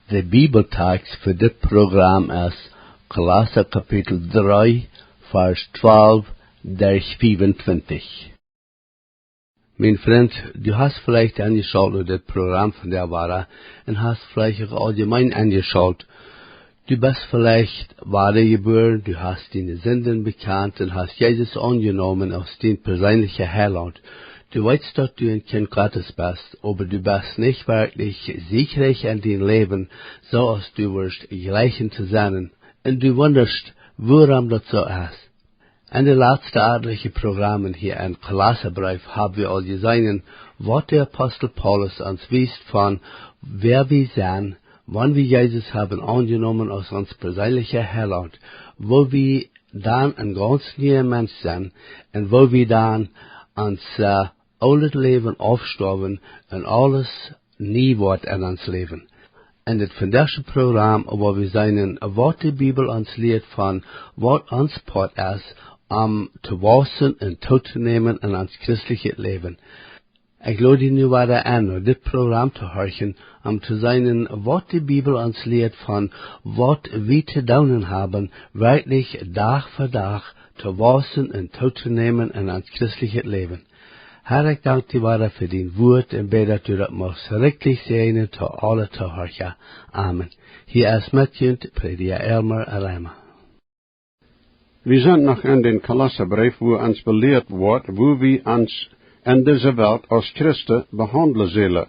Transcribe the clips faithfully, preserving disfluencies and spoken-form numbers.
De Bibeltext fa dit Program es Kolossa Kapitel dree, Varsch twalf derch fiewuntwintich. Mien Frint, du hast veleicht enjeschalt no dit Program von de Wada un hast veleicht uk auljemein enjeschalt. Du best veleicht wadajebuaren, du hast diene Sinden bekjant un hast Jesus aunjenomen aus dien perseenlicha Heilaunt. Du weetst, daut du een Kjint Gottes best, oba du best nich werkjlich siegreich en dien Läwen, soo aus du wurscht jleichen to sennen. Un du wundasch, wuarom daut soo es. En de latste atelje Programmen hia em Kolossabreef hab wie aul jeseenen, waut de Apostel Paulus ons wiest von wäa wie sent, wan wie Jesus haben aunjenomen aus ons perseenlicha Heilaunt, woo wie dan een gaunz niea Mensch sent un woo wie dan ons, äh, oolet Läwen aufstoawen un aules nie woat en ons Läwen. En dit vondoagsche Program woa wie seenen, waut de Bibel ons lieet von waut ons Poat es, om to wausen un tootonämen en ons christlichet Läwen. Ekj lod die nu wada en, no dit Program to horchen, om to seenen, waut de Bibel ons lieet von waut wie to doonen haben, werkjlich Dach fa Dach to wausen un tootonämen en ons christlichet Läwen. Herr, ekj dank die wada fa dien Wuat un bäd, daut du daut muchst rikjlich säajnen to aule Tohorcha. Amen. Hia es met junt Prädja Elmer Reimer. Wie sent noch en dän Kolossabreef, wua ons belieet woat, woo wie ons en dise Welt aus Christen behaundlen sellen.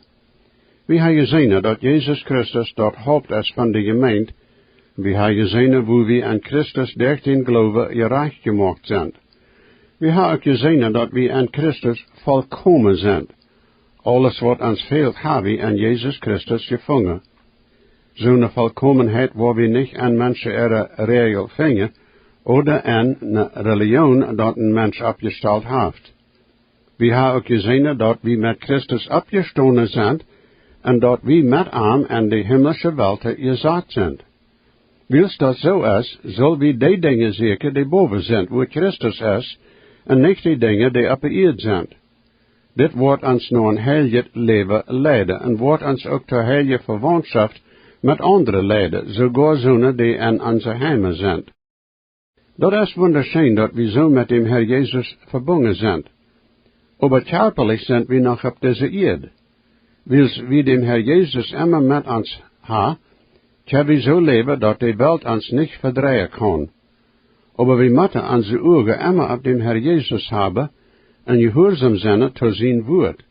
Wie haben jeseenen, daut Jesus Christus daut Haupt es von de Jemeent. Wie haben jeseenen, woo wie en Christus derch dän Gloowen jerajcht jemoakt sent. Wie haben uk jeseenen, daut wie en Christus volkomen sent. Aules, waut ons fält, hab wie en Jesus Christus jefungen. Soone Volkomenheit woa wie nich en Menschen äare Räajel finjen ooda en eene Relijoon, daut een Mensch oppjestalt haft. Wie haben uk jeseenen, daut wie met Christus oppjestonen sent un daut wie met am en de himmlische Welt jesat sent. Wiels daut soo es, sell wie dee Dinja sieekjen, dee bowen sent, wua Christus es, un nich dee Dinja, dee oppe Ieed sent. Dit woat ons no een heiljet Läwen leiden un woat ons uk to heilje Vewauntschoft met aundre leiden, soogoa soone, dee en onse Heime sent. Daut es wundascheen, daut wie soo met däm Herr Jesus vebungen sent. Oba kjarpalich sent wie noch opp dise Ieed. Wiels wie däm Herr Jesus emma met ons haben, kjenn wie soo läwen, daut de Welt ons nich vedreien kaun. Oba wie motten onse Uagen emma opp däm Herr Jesus haben un jehuarsom sennen to sien Wuat.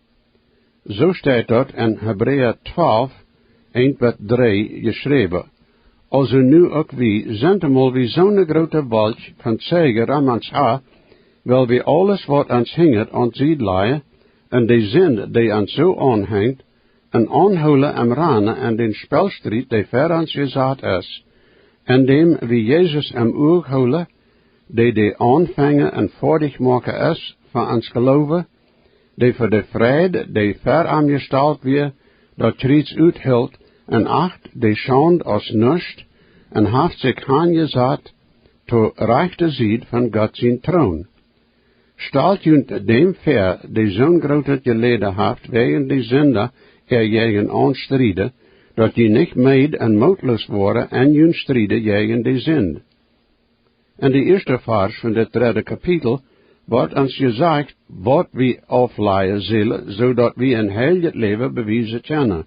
Soo steit daut en Hebräa twalf, eent bat dree jeschräwen. Aulsoo nu uk wie, sent emol wie soone groote Wolkj von Zeijen rom ons haben, well wie aules, waut ons hinjat, aun de Sied lajen, un de Sind, dee ons soo aunhenjt, un aunhoolen em Rannen en dän Spellstriet, dee ver ons jesat es, endäm wie Jesus em Uag hoolen, dee de Aunfenja un Foadichmoaka es von ons Gloowen, dee fa de Freid, dee ver am jestalt wia, daut Kjriez uthilt, un acht de Schaund aus nuscht, un haft sikj hanjesat to rajchte Sied von Gott sien Troon. Stalt junt däm väa, dee soon grootet Jeläd haft wäajen de Sinda äa jäajenaun strieden, daut jie nich meed un mootloos woaren en jun Strieden jäajen de Sind. En de ieeschte Varsch von dit dredde Kapitel woat ons jesajcht, waut wie auflajen sellen, soo daut wie een heiljet Läwen bewiesen kjennen.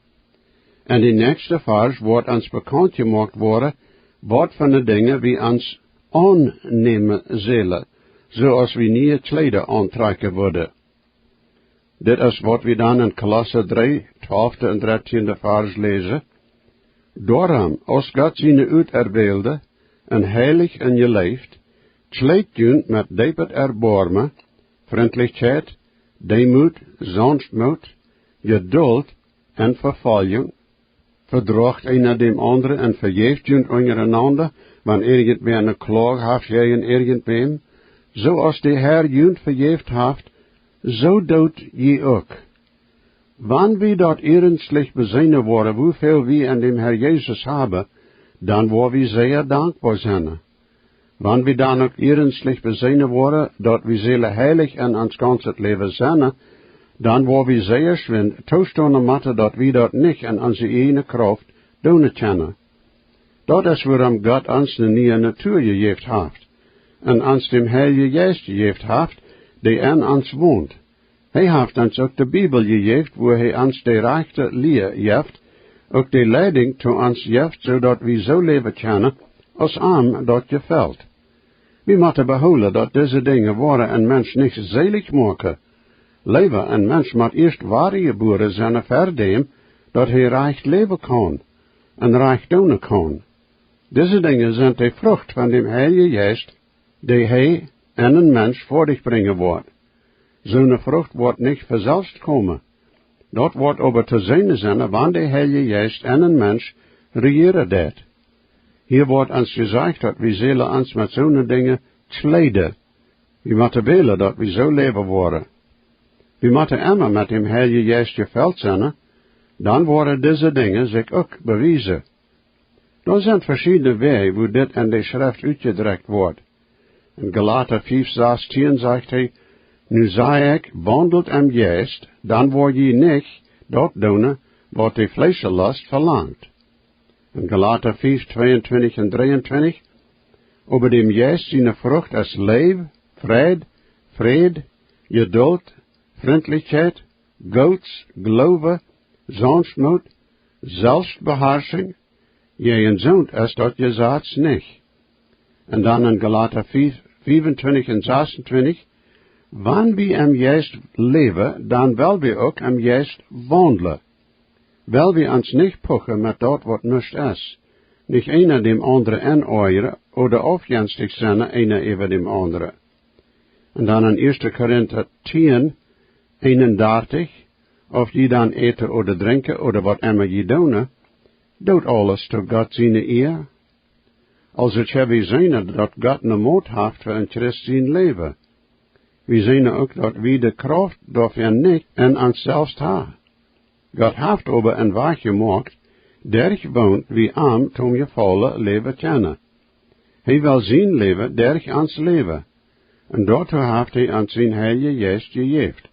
En de näakjste Varsch woat ons bekaunt jemoakt woaren, waut von de Dinja wie ons aunnämen sellen, soo aus wie niee Kjleeda auntrakjen wudden. Dit es, waut wie dan en Kolossa dree, twalfte un dartieende Varsch läsen. Doarom, aus Gott siene Uterwälde, un heilich un jeleeft, kjleet junt met deepet Erboarmen, Frintlichkjeit, Deemoot, Saunftmoot, Jedult un Vefoljunk. Vedroacht eena däm aundren un vejäft junt unjarenaunda, wan irjentwäa eene Kloag haft jäajen irjentwäm. Soo aus de Herr junt vejäft haft, soo doot jie uk. Wan wie daut iernstlich beseenen woaren, woo väl wie en däm Herr Jesus haben, dan woa wie sea dankboa sennen. Wan wie dan uk iernstlich beseenen woaren, daut wie sellen heilich en ons gaunzet Läwen sennen, dan woa wie sea schwind toostonen motten, daut wie daut nich en onse ieejne Krauft doonen kjennen. Daut es wuarom Gott ons ne niee Natua jejäft haft un ons däm Heiljen Jeist jejäft haft, dee en ons wont. Hee haft ons uk de Bibel jejäft, wua hee ons de rajchte Lia jeft, uk de Leidinj to ons jeft, soo daut wie soo läwen kjennen, aus am daut jefelt. Wie motten behoolen, daut dise Dinja woaren en Mensch nich seelich moaken. Leewa, en Mensch mott ieescht wadajebuaren sennen, ver däm daut hee rajcht läwen kaun un rajcht doonen kaun. Dise Dinja sent de Frucht von däm Heiljen Jeist, dee hee en en Mensch foadich brinjen woat. Soone Frucht woat nich von selfst komen. Daut woat oba to seenen sennen, wan de Heilje Jeist en en Mensch rejieren deit. Hia woat ons jesajcht, daut wie sellen ons met soone Dinja kjleeden. Wie motten wälen, daut wie soo läwen woaren. Wie motten emma met däm Heiljen Jeist jefelt sennen, dan woaren dise Dinja sikj uk bewiesen. Doa sent veschiedne Wäaj, woo dit en de Schreft utjedrekjt woat. En Galata fief sastieen sajcht hee: "Nu saj ekj, waundelt em Jeist, dan woa jie nich daut doonen, waut de fleeschelje Lost velangt." En Galata fief, tweeuntwintich un dreeuntwintich: "Oba däm Jeist siene Frucht es Leew, Freid, Fräd, Jeduld, Frintlichkjeit, Goots, Gloowen, Saunftmoot, Selfstbeharschunk. Jäajen soont es daut Jesaz nich." Un dan en Galata fief, fiefuntwintich un sasuntwintich: "Wan wie em Jeist läwen, dan well wie uk em Jeist waundlen. Well wie ons nich puchen met daut, waut nuscht es, nich eena däm aundren enoajren ooda aufjenstich sennen, eena äwa däm aundren." Un dan en ieeschte Korinta tieen, eenundartich: "Auf jie dan äten ooda drinkjen ooda waut emma jie doonen, doot aules to Gott siene Ea." Aulsoo, tja, wie seenen, daut Gott ne Mot haft fa en Christ sien Läwen. Wie seenen uk, daut wie de Krauft doafäa nich en ons selfst haben. Gott haft oba en Wajch jemoakt, derch woont wie am toom Jefaulen läwen kjennen. Hee well sien Läwen derch ons läwen. Un doatoo haft hee ons sien Heiljen Jeist jejäft.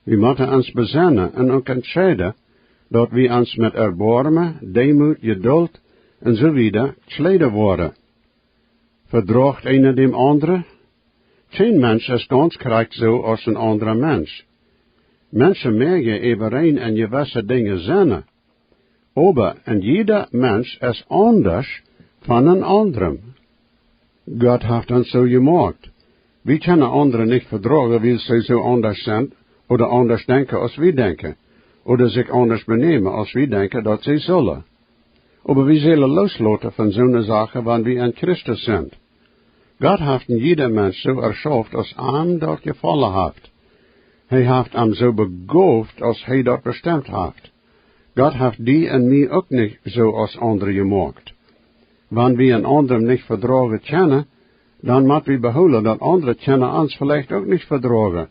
Wie motten ons besennen un uk entscheiden, daut wie ons met Erboarmen, Deemoot, Jeduld un soo wieda kjleeden woaren. Vedroacht eena däm aundren? Kjeen Mensch es gaunz krakjt soo aus en aundra Mensch. Menschen moaken äwareen en jewesse Dinja sennen, oba en jieda Mensch es aundasch von en aundrem. Gott haft ons soo jemoakt. Wie kjennen aundre nich vedroagen, wiels see soo aundasch sent ooda aundasch denkjen aus wie denkjen, ooda sikj aundasch benämen aus wie denkjen, daut see sullen. Oba wie sellen loosloten von soone Sachen, wan wie en Christus sent. Gott haft en jieda Mensch soo erschaufen, aus am daut jefollen haft. Hee haft am soo begoft, aus hee daut bestemt haft. Gott haft die un mie uk nich soo aus aundre jemoakt. Wan wie en aundrem nich vedroagen kjennen, dan mott wie behoolen, daut aundre kjennen ons veleicht uk nich vedroagen.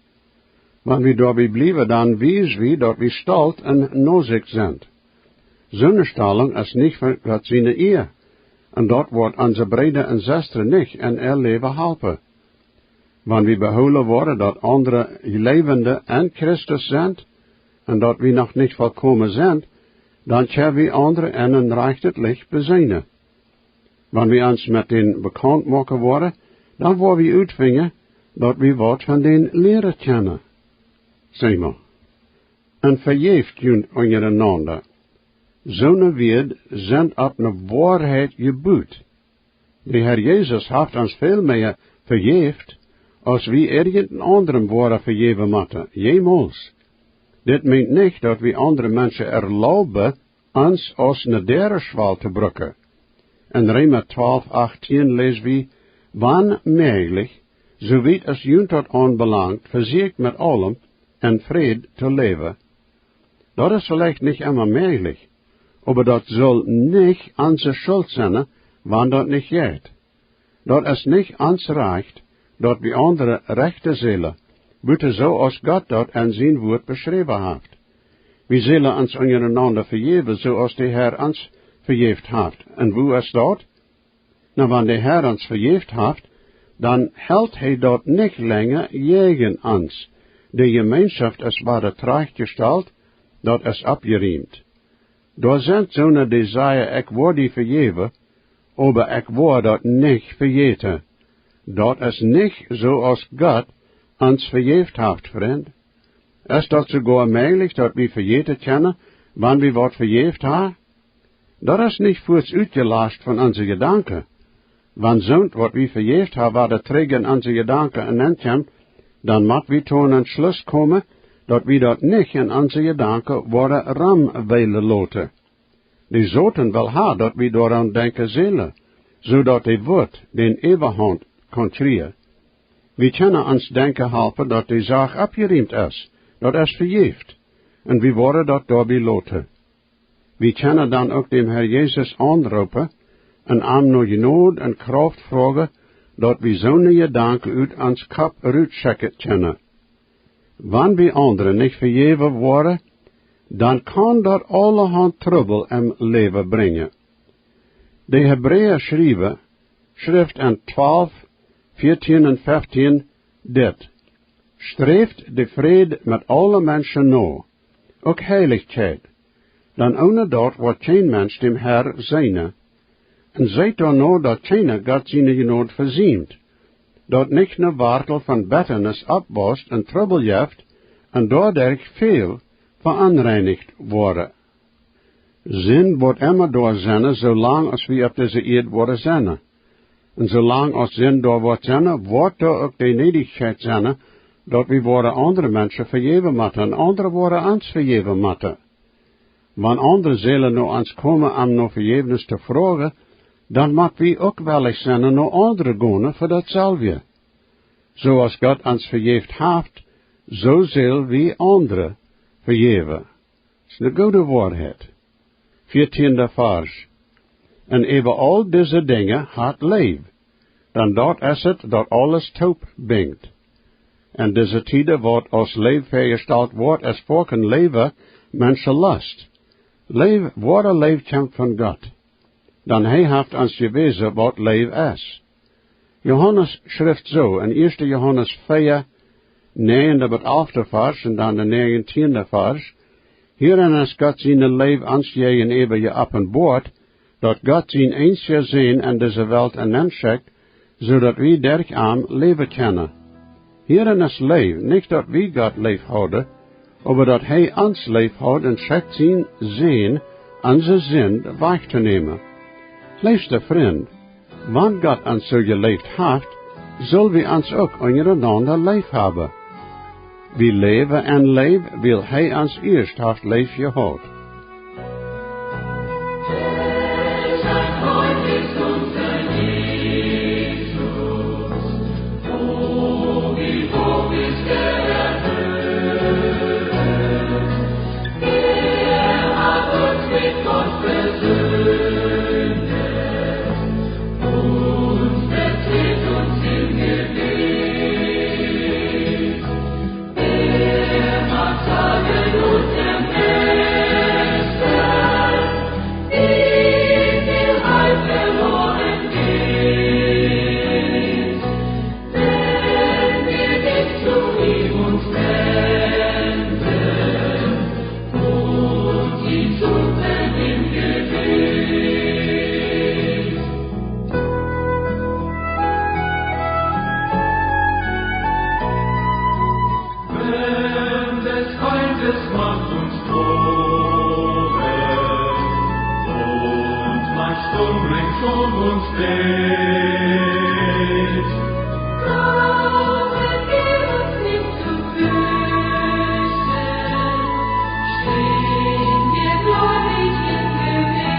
Wan wie doabie bliewen, dan wiesen wie, daut wie stolt un nosikj sent. Soone Stalunk es nich fa Gott siene Ea, un daut woat onse Breeda un Sestren nich en äa Läwen halpen. Wan wie behoolen woaren, daut aundre Jleewende en Christus sent, un daut wie noch nich volkomen sent, dan kjenn wie aundre en en rajchtet Licht beseenen. Wan wie ons met dän bekaunt moaken woaren, dan woa wie utfinjen, daut wie waut von dän lieren kjennen. Seemol. Un vejäft junt unjarenaunda. Soone Wieed sent opp ne Woarheit jebut. De Herr Jesus haft ons väl mea vejäft, aus wie irjent en aundrem woaren vejäwen motten, jemols. Dit meent nich, daut wie aundre Menschen erlauben, ons aus ne Däarenschwal to brucken. En Reema twalf achtieen läs wie: "Wan mäajlich, soo wiet aus junt daut aunbelangt, vesieekjt met aulem en Fräd to läwen." Daut es veleicht nich emma mäajlich, oba daut sull nich onse Schult sennen, wan daut nich jeit. Daut es nich ons Rajcht, daut wie aundre rechten sellen, buta soo aus Gott daut en sien Wuat beschräwen haft. Wie sellen ons unjarenaunda vejäwen, soo aus de Herr ons vejäft haft. Un woo es daut? Na, wan de Herr ons vejäft haft, dan helt hee daut nich lenja jäajen ons. De Jemeenschoft es wada trajchtjestalt, daut es oppjeriemt. Doa sent soone, dee sajen: "Ekj woa die vejäwen, oba ekj woa daut nich vejäten." Daut es nich soo aus Gott ons vejäft haft, Frind. Es daut soogoa mäajlich, daut wie vejäten kjennen, wan wie waut vejäft haben? Daut es nich fuaz utjelascht von onse Jedanken. Wan soont, waut wie vejäft haben, wada trigj en onse Jedanken nenkjemt, dan mott wie to een Entschluss komen, daut wie daut nich en onse Jedanken woaren romwälen loten. De Soton well haben, daut wie doaraun denkjen sellen, soo daut de Wut de Äwahaunt kaun kjrieen. Wie kjennen ons denkjen halpen, daut de Sach oppjerieemt es, daut es vejäft, un wie woaren daut doabie loten. Wie kjennen dan uk däm Herr Jesus aunroopen un am no Jnod un Krauft froagen, daut wie soone Jedanken ut ons Kopp rutschekjen kjennen. Wan wie aundre nich vejäwen woaren, dan kaun daut aulahaunt Trubbel em Läwen brinjen. De Hebräa Schriewa schrift en twalf, vieetieen un feftieen dit: "Sträft de Fräd met aule Menschen no, uk Heilichkjeit, dan oone daut woat kjeen Mensch däm Herr seenen. Un seet doano, daut kjeena Gott siene Jnod vesiemt, daut nich ne Wartel von Bettanis oppwausst un Trubbel jeft, un doaderch väl veonreinicht woaren." Sind woat emma doa sennen, soo lang aus wie opp dise Ieed woaren sennen. Un soo lang aus Sind doa woat sennen, woat doa uk de Needichkjeit sennen, daut wie woaren aundre Menschen vejäwen motten un aundre woaren ons vejäwen motten. Wan aundre sellen no ons komen om no Vejäwnis to froagen, dan mott wie uk wellich sennen no aundre gonen fa daut selwje. Soo aus Gott ons vejäft haft, soo sell wie aundre vejäwen. Es ne goode Woarheit. Vieetieenda Varsch. "Un äwa aul dise Dinja hat Leew, dan daut es et, daut aules toop binjt." En dise Tieden, waut aus Leew väajestalt woat, es foaken leewa Menschenlust. Leew, woare Leew kjemt von Gott. Dan hee haft ons jewäsen, waut Leew es. Johanes schrift soo en ieeschte Johanes vea, näajende bat alfte Varsch un dan de näajentieende Varsch: "Hierin es Gott siene Leew ons jäajenäwa jeopenboat, daut Gott sien eensja Sän en dise Welt nenschekjt, soo daut wie derch am läwen kjennen." Hierin es Leew, nich daut wie Gott leef hauden, oba daut hee ons leef haud un schekjt sien Sän, onse Sind wajchtonämen. Leefste Frind, wan Gott ons soo jeleeft haft, sell wie ons uk unjarenaunda leef haben. Wie läwen en Leew, wiel hee ons ieescht haft leef jehaut. Wenn des Feindes Macht uns droht, und Macht Sturm ringsum uns weht, brauchen wir uns nicht zu fürchten, stehen wir gläubig im Gebet.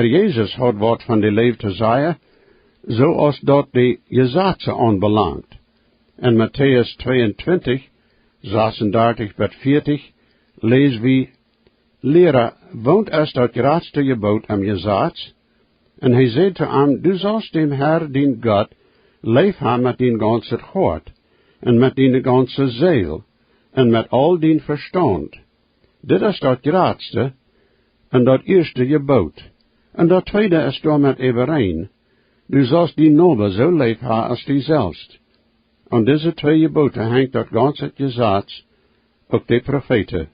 Jesus haud waut von de Leew to sajen, soo aus daut de Jesazen aunbelangt. En Matäus tweeuntwintich, sasundartich bat vieetich, läs wie: "Liera, waut es daut jratste Jeboot em Jesaz?" Un hee säd to am: "Du saust däm Herr, dien Gott, leef haben met dien gaunzet Hoat, un met diene gaunze Seel, un met aul dien Vestaunt. Dit es daut jratste un daut ieeschte Jeboot. Un daut tweede es doamet äwareen: Du saust dien Noba soo leef haben aus die selfst." Aun dise twee Jeboote henjt daut gaunze Jesaz, uk de Profeeten.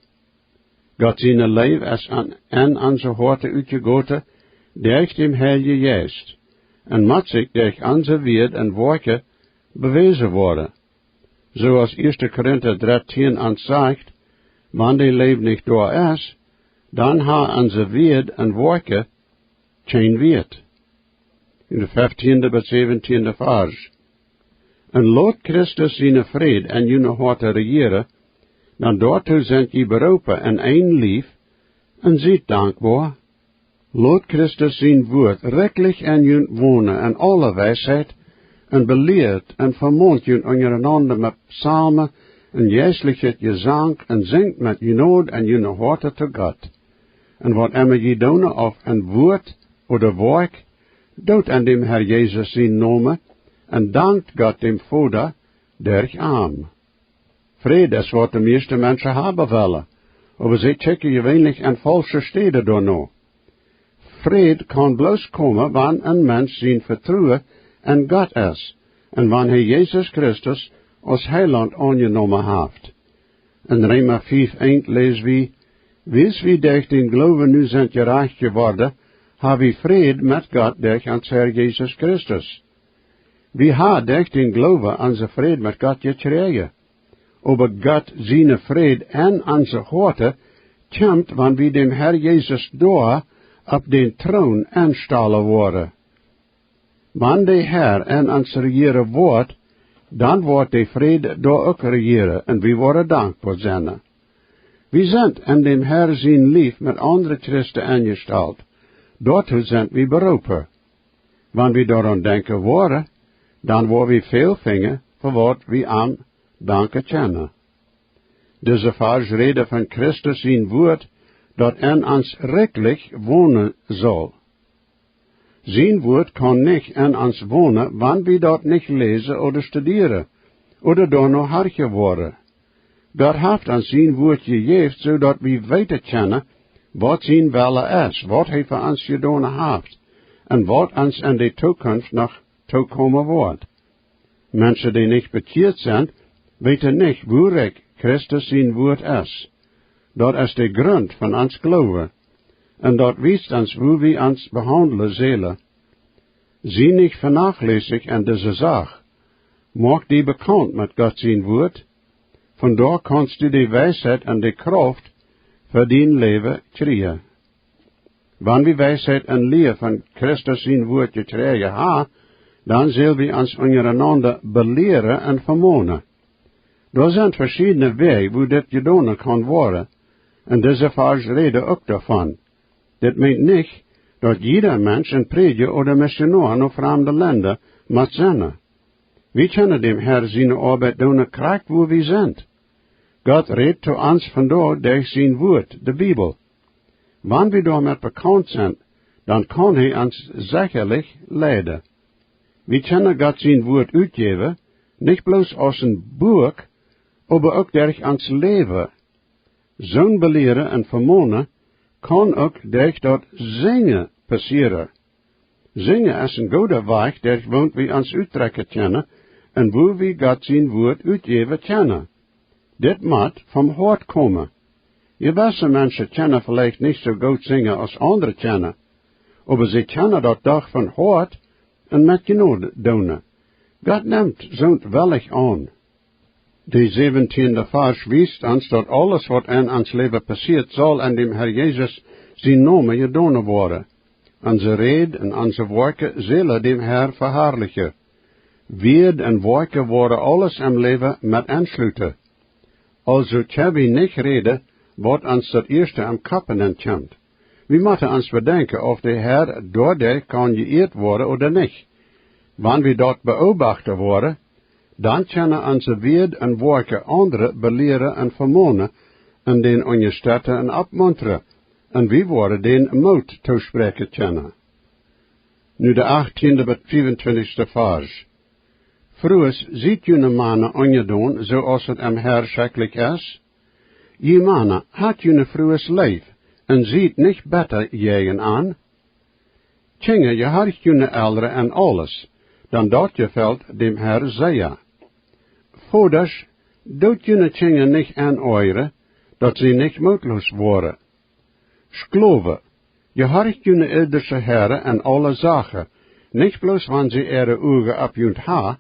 Gott siene Leew es aun, aun onse Hoaten utjegoten derch däm Heiljen Jeist, un mott sikj derch onse Wieed un Woakjen bewäsen woaren. Soo aus ieeschte Korinta dartieen ons sajcht: "Wan de Leew nich doa es, dan haben onse Wieed un Woakjen kjeen Wieet." En de fieftieende bat säwentieende Varsch. "Un lot Christus siene Fräd en june Hoaten rejieren, dan doatoo sent jie beroopen en een Lief, un siet dankboa. Lot Christus sien Wuat rikjlich en junt wonen en aule Weisheit, un belieet un vemont junt unjarenaunda met Psalmen un jeistlichet Jesank, un sinjt met Jnod en june Hoaten to Gott. Un waut emma jie doonen, auf en Wuat ooda Woakj, doot en däm Herr Jesus sienen Nomen, un dankt Gott, däm Voda, derch am." Fräd es waut de mieeschte Menschen haben wellen, oba see kjikjen jeweenlich aun faulsche Städen doano. Fräd kaun bloos komen, wan een Mensch sien Vetruen en Gott es, un wan hee Jesus Christus aus Heilaunt aunjenomen haft. En Reema fief eent läs wie: "Wiels wie derch dän Gloowen nu sent jerajcht jeworden, haben wie Fräd met Gott derch onsen Herr Jesus Christus." Wie haben derch dän Gloowen onsen Fräd met Gott jekjräajen. Oba Gott siene Fräd en onse Hoaten kjemt, wan wie däm Herr Jesus doa opp dän Troon aunstalen woaren. Wan de Herr en ons rejieren woat, dan woat de Fräd doa uk rejieren, un wie woaren dankboa sennen. Wie sent en däm Herr sien Lief met aundre Christen enjestalt. Doatoo sent wie beroopen. Wan wie doaraun denkjen woaren, dan woa wie väl finjen, fa waut wie am danken kjennen. Dise Varsch räden von Christus sien Wuat, daut en ons rikjlich wonen saul. Sien Wuat kaun nich en ons wonen, wan wie daut nich läsen ooda studieren, ooda doano horchen woaren. Gott haft ons sien Wuat jejäft, soo daut wie weeten kjennen, waut sien Wellen es, waut hee fa ons jedonen haft, un waut ons en de Tookunft noch tookomen woat. Menschen, dee nich bekjieet sent, weeten nich, woo rikj Christus sien Wuat es. Daut es de Grunt von ons Gloowen, un daut wiest ons, woo wie ons behaundlen sellen. Sie nich venachlässig en dise Sach. Moak die bekaunt met Gott sien Wuat. Von doa kaunst du de Weisheit un de Krauft fa dien Läwen kjrieen. Wan wie Weisheit un Lia von Christus sien Wuat jekjräajen haben, dan sell wie ons unjarenaunda belieren un vemonen. Doa sent veschiedne Wäaj, woo dit jedonen kaun woaren, un dise Varsch räden uk doavon. Dit meent nich, daut jieda Mensch een Prädja ooda Missionoa no framde Lenda mott sennen. Wie kjennen däm Herr siene Oabeit doonen, krakjt wua wie sent. Gott rät to ons vondoag derch sien Wuat, de Bibel. Wan wie doamet bekaunt sent, dan kaun hee ons sechalich leiden. Wie kjennen Gott sien Wuat utjäwen, nich bloos aus een Buak, oba uk derch ons Läwen. Soon Belieren un Vemonen kaun uk derch daut Sinjen passieren. Sinjen es een gooda Wajch, derch woont wie ons utdrekjen kjennen un wua wie Gott sien Wuat utjäwen kjennen. Dit mott vom Hoat komen. Jewesse Menschen kjennen veleicht nich soo goot sinjen aus aundre kjennen, oba see kjennen daut doch von Hoat un met Jnod doonen. Gott nemt soont wellich aun. De säwentieende Varsch wiest ons, daut aules, waut en ons Läwen passieet, saul en däm Herr Jesus sien Nomen jedonen woaren. Onse Räd un onse Woakjen sellen däm Herr veharlichen. Wieed un Woakjen woaren aules em Läwen met enschluten. Aulsoo kjenn wie nich räden, waut ons daut ieeschte em Kopp nenn kjemt. Wie motten ons bedenkjen, auf de Herr doaderch kaun jeieet woaren ooda nich. Wan wie daut beobachten woaren, dan kjennen onse Wieed un Woakjen aundre belieren un vemonen, un dän unjastetten un oppmuntren, un wie woaren dän Moot toospräakjen kjennen. Nu de achttiende bat fiefuntwintichste Varsch. Frues, siet june Mana unjadon, soo aus et em Herr schekjlich es. Jie Mana, hat june Frues leef, un siet nich betta jäajen an. Kjinja, jehorcht june Elren en aules, dan daut jefelt däm Herr sea. Vodasch, doot june Kjinja nich enoajren, daut see nich mootloos woaren. Sklowen, jehorcht june irdische Herren en aule Sachen, nich bloos wan see äare Uagen opp junt haben,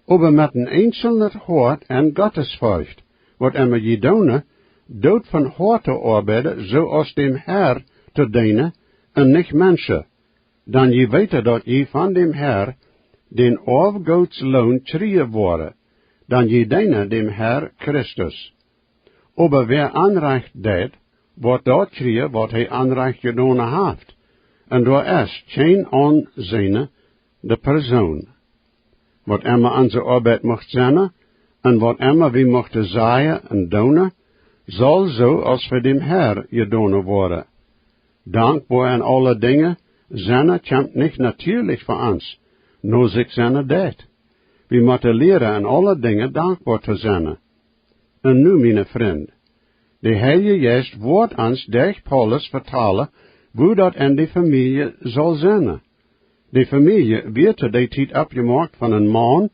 oba met een eenselnet Hoat en Gottesforcht. Wautema jie doonen, doot von Hoat oabeiden, soo aus däm Herr to deenen un nich Menschen. Dan jie weeten, daut jie von däm Herr dän Oafgoots Loon kjrieen woaren, dan jie deenen däm Herr Christus. Oba wäa Onrajcht deit, woat daut kjrieen, waut hee Onrajcht jedonen haft, un doa es kjeen Aunseenen de Persoon. Wautema onse Oabeit mucht sennen, un wautema wie muchten sajen un doonen, saul soo aus fa däm Herr jedonen woaren. Dankboa en aule Dinja sennen kjemt nich natieelich fa ons, no sikj sennen deit. Wie motten lieren en aule Dinja dankboa to sennen. Un nu, miene Frind, de Heilje Jeist woat ons derch Paulus vetalen, woo daut en de Famielje saul sennen. De Famielje wia to dee Tiet oppjemoakt von een Maun,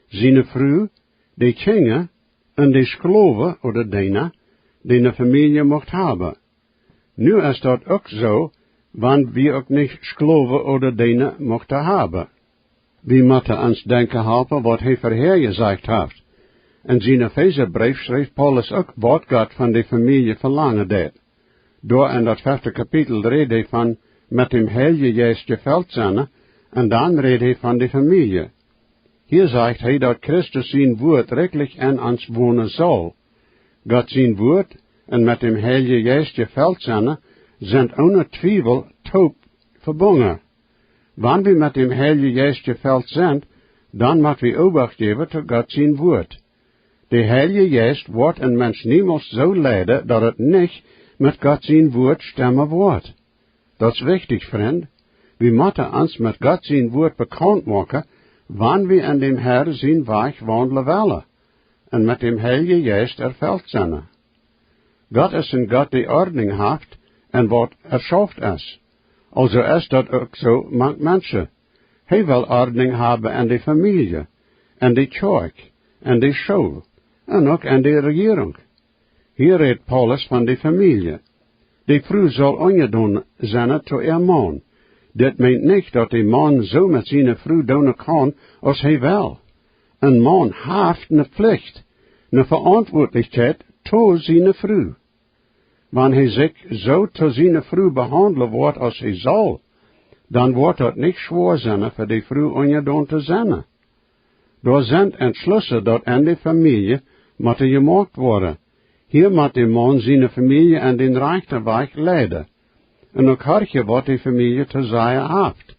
siene Fru, de Kjinja un de Sklowen ooda Deena, dee ne Famielje mucht haben. Nu es daut uk soo, wan wie uk nich Sklowen ooda Deena muchten haben. Wie motten ons denkjen halpen, waut hee verhäa jesajcht haft. En sienen Efeesabreef schreef Paulus uk, waut Gott von de Famielje velangen deit. Doa en daut fefte Kapitel räd hee von met däm Heiljen Jeist jefelt sennen, un dan räd hee von de Famielje. Hia sajcht hee, daut Christus sien Wuat rikjlich en ons wonen saul. Gott sien Wuat un met däm Heiljen Jeist jefelt sennen sent one Twiewel toop vebungen. Wan wie met däm Heiljen Jeist jefelt sent, dan mott wie Obacht jäwen to Gott sien Wuat. De Heilje Jeist woat een Mensch niemols soo leiden, daut et nich met Gott sien Wuat stemmen woat. Daut es wichtich, Frind. Wie motten ons met Gott sien Wuat bekaunt moaken, wan wie en däm Herr sien Wajch waundlen wellen un met däm Heiljen Jeist erfelt sennen. Gott es een Gott, dee Ordnunk haft en waut erschauft es. Aulsoo es daut uk soo mank Menschen. Hee well Ordnunk haben en de Famielje, en de Kjoakj, en de School un uk en de Rejierunk. Hia rädt Paulus von de Famielje. De Fru saul unjadon sennen to äa Maun. Dit meent nich, daut de Maun soo met siene Fru doonen kaun, aus hee well. Een Maun haft ne Pflicht, ne Veauntwuatlichkjeit to siene Fru. Wan hee sikj soo to siene Fru behaundlen woat, aus hee saul, dan woat daut nich schwoa sennen fa de Fru unjadon to sennen. Doa sent Entschlussen, daut en de Famielje motten jemoakt woaren. Hia mott de Maun siene Famielje en dän rajchten Wajch leiden un uk horchen, waut de Famielje to sajen haft.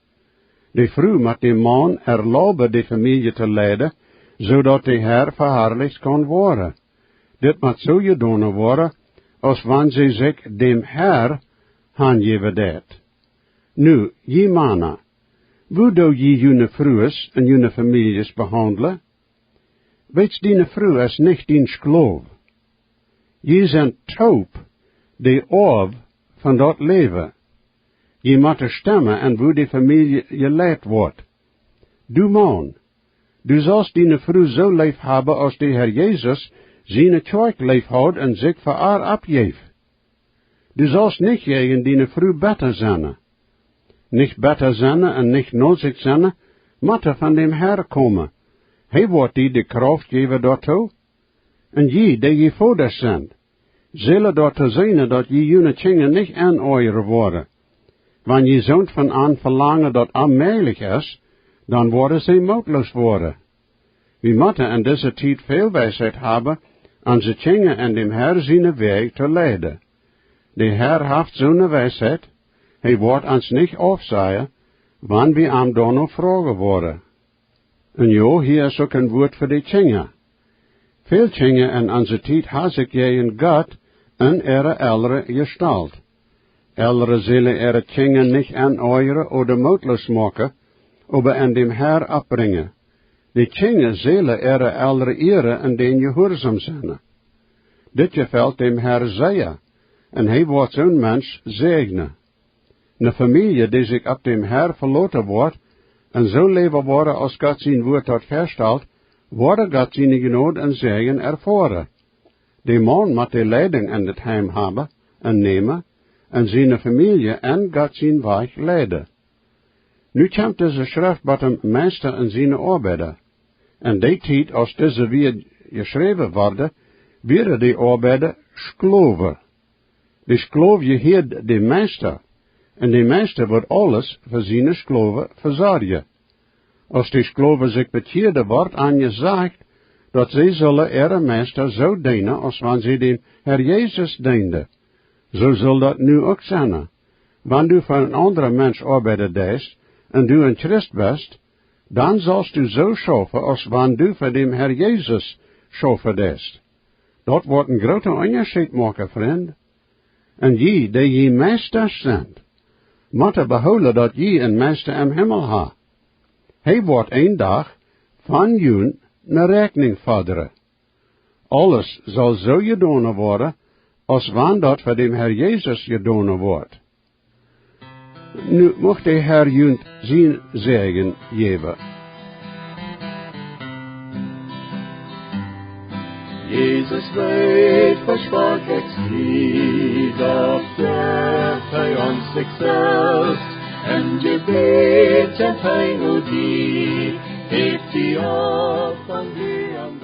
De Fru mott däm Maun erlauben, de Famielje to leiden, soo daut de Herr veharlicht kaun woaren. Dit mott soo jedonen woaren, aus wan see sikj däm Herr hanjäwen deit. Nu, jie Mana, woo doo jie june Frues un june Famieljes behaundlen? Weetst, diene Fru es nich dien Sklow. Jie sent toop de Oaw von daut Läwen. Jie motten stemmen en woo de Famielje jeleit woat. Du Maun, du saust diene Fru soo leef haben, aus de Herr Jesus siene Kjoakj leef haud un sikj fa ar oppjeef. Du saust nich jäajen diene Fru betta sennen. Nich betta sennen un nich nozich sennen mott von däm Herr komen. Hee woat die de Krauft jäwen doatoo. Un jie, dee jie Vodasch sent, sellen doatoo seenen, daut jie june Kjinja nich enoajren woaren. Wan jie soont von an velangen, daut onmäajlich es, dan woaren see mootloos woaren. Wie motten en dise Tiet väl Weisheit haben, onse Kjinja en däm Herr siene Wäaj to leiden. De Herr haft soone Weisheit, Hee woat ons nich aufsajen, wan wie am doano froagen woaren. Un jo, hia es uk een Wuat fa de Kjinja. Väl Kjinja en onse Tiet haben sikj jäajen Gott un äare Elren jestalt. Elren sellen äare Kjinja nich aunäajren ooda mootloos moaken, oba aun däm Herrn oppbrinjen. De Kjinja sellen äare Elren ieren un dän jehuarsom sennen. Dit jefelt däm Herrn sea, un hee woat soon Mensch säajnen. Ne Famielje, dee sikj opp däm Herrn veloten woat un soo läwen woat aus Gott sien Wuat daut vestalt, woat Gott siene Jnod un Säajen erfoaren. De Maun mott de Leidunk en daut Heim haben un nämen un siene Famielje en Gott sien Wajch leiden. Nu kjemt dise Schreft bot däm Meista un siene Oabeida. En dee Tiet, aus dise Wieed jeschräwen worden, wieren de Oabeida Sklowen. De Sklow jehieed däm Meista, un de Meista wudd aules fa siene Sklowen vesorjen. Aus de Sklowen sikj bekjieeden, wort an jesajcht, daut see sullen äaren Meista soo deenen, aus wan see däm Herr Jesus deenden. Soo saul daut nu uk sennen. Wan du fa een aundren Mensch oabeiden deist un du een Christ best, dan saust du soo schaufen, aus wan du fa däm Herr Jesus schaufen deist. Daut woat een grooten Unjascheet moaken, Frind. Un jie, dee jie Meistasch sent, motten behoolen, daut jie een Meista em Himmel haben. Hee woat een Dach von junt ne Räakjnunk fodren. Aules saul soo jedonen woaren, aus wan daut fa däm Herr Jesus jedonen woat. Nu mucht de Herr junt sienen Säajen jäwen. Jesus weet, woo schwak ekj sie, doch jeft hee ons sikj selfst, em Jebäd kjemt hee no die, heft die opp un die am